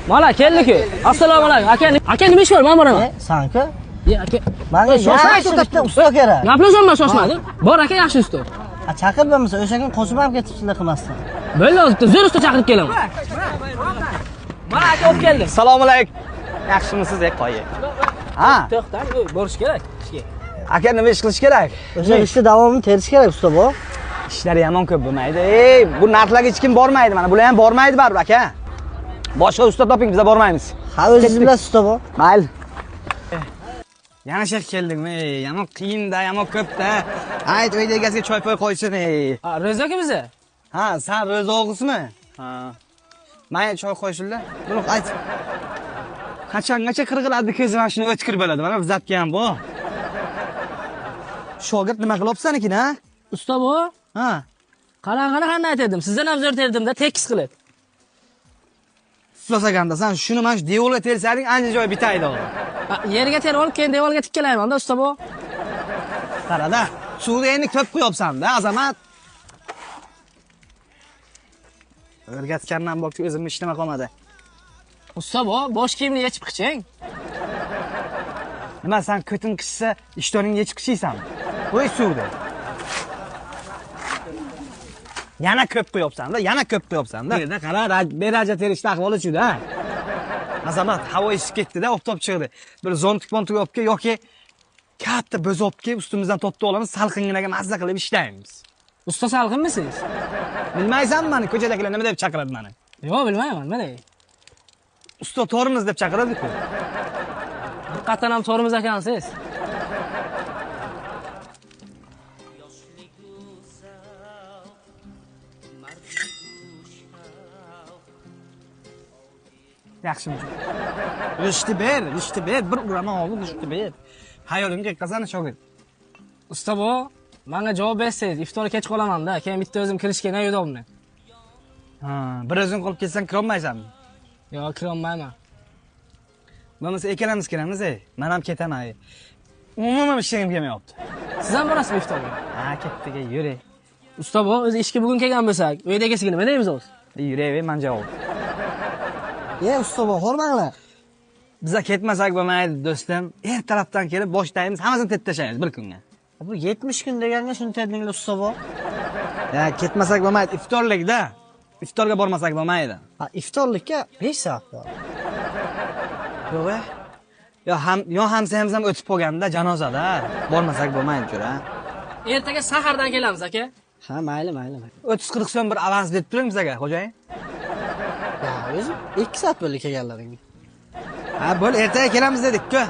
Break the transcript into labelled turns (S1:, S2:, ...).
S1: Mana keldik-ku. Assalomu alaykum. Aka, aka nima ish bor? Men boraman.
S2: San-ku?
S1: Ye, aka.
S2: Menga yaxshi bitta usta kerak.
S1: Gaplashaman, shoshmadim. Bor aka, yaxshi usta.
S2: A chaqir bo'lmasa, o'sha kun qo'shib ham ketibsizlar qilmasdan.
S1: Bo'ldi, hozir bitta zo'r usta chaqirib kelaman. Mana aka olib keldim.
S3: Assalomu alaykum. Yaxshimisiz, ey qo'yi? Ha.
S1: To'xtang, borish kerak ishga.
S3: Aka nima ish qilish kerak?
S2: O'sha ishni davomini terish kerak usta bu.
S3: Ishlari yomon ko'p bo'lmaydi. Ey, bu narxlarga hech kim bormaydi mana. Bular ham bormaydi baribir aka. Boshqa usta toping, biz bormaymiz.
S2: Ha, o'zingiz bilasiz usta bu.
S3: Mayli. Yana shek keldikmi? Yomon qiyin-da, yomon ko'p-da. Ayt, uyda egasiga choy poy qo'ysin ey.
S1: Ha, Ro'za aka biza.
S3: Ha, sen Ro'za o'g'lisimi? Ha. Menga choy qo'ysinlar. Buni ayt. Qachongacha qirg'iladi ko'zi mana shuni o'tkir bo'ladi. Mana bizatga ham bu. Shogird nima qilyapsan ekan, ha?
S1: Usta bu?
S3: Ha.
S1: Qarang'ini qanday aytdim? Sizdan ham zo'r terdim-da, tekis qilib.
S3: Ustasagandasan, sen shuni mana shu devorga tersading, ancha joy bitaydi hozir.
S1: Yerga terib olib, keyin devorga tikkalayman-da, usta bu.
S3: Qarada, suvni endi ko'p quyapsan-da, Azamat. O'rgatgandan bokchi o'zimni ishlama qolmadi.
S1: Usta bu, bosh kiyimni yechib qiching.
S3: Nima sen ko'ting qishsa, ishtoningni yechib qichiysanmi? Qo'y suvni. Yana ko'p qo'yapsan-da, yana ko'p qo'yapsan-da. Bu yerda qara, beraja terishda ahvoli shu-da. Azamat, havo esib ketdi-da, oftob chiqdi. Bir zontik-montik olib kel yoki katta bo'z olib kel, ustimizdan topib olamiz, salqinginaga mazza qilib ishlaymiz.
S1: Usta salqinmisiz?
S3: Bilmaysanmi meni ko'chadagilar nima deb chaqiradi meni?
S1: Yo'q, bilmayman, nima deydi?
S3: Usta tormiz deb chaqiradi-ku.
S1: Haqiqatan ham tormiz ekansiz.
S3: Yaxshimi? G'ishtni ber, g'ishtni ber, bir uraman hozir g'ishtni ber. Hayolimga qilsana shogird.
S1: Usta bu, menga javob bersangiz, iftorga kech qolaman-da, keyin bitta o'zim kirishga ne yudobni.
S3: Ha, bir o'zing qolib ketsang kirolmaysanmi?
S1: Yo'q, kirolmayman.
S3: Bo'lmasa ikkalamiz kiramiz, ey. Men ham ketaman. Ey. Umuman ishlagim kelmayapti.
S1: Siz ham borasizmi iftorga?
S3: Ha, ketdik, yur.
S1: Usta bu, o'zi ishga bugun kelgan bo'lsak, uydagisiga nima deymiz o'zi?
S3: Yuraver, men javob.
S2: Ye, usta bu, hormanglar.
S3: Biza ketmasak bo'lmaydi, do'stim. Ertalabdan kelib boshlaymiz, hammasini terib tashlaymiz bir kunga.
S2: Bu 70 kun deganga shuni terdinglar usta bu.
S3: Ya, ketmasak bo'lmaydi, iftorlikda. Iftorga bormasak bo'lmaydi.
S2: Ha, iftorlikka 5 soat bor.
S3: Yo'q, yo ham, yo hamsamiz ham o'tib qolganda janozada bormasak bo'lmaydi, jo'ra.
S1: Ertaga sahardan kelamiz, aka.
S2: Ha, mayli, mayli.
S3: 30-40 so'm bir avans berib turing bizga, xo'jayin.
S2: Ya, o'zi 2 soat bo'ldi kelganlaringga.
S3: Ha, bo'l, ertaga kelamiz dedik-ku.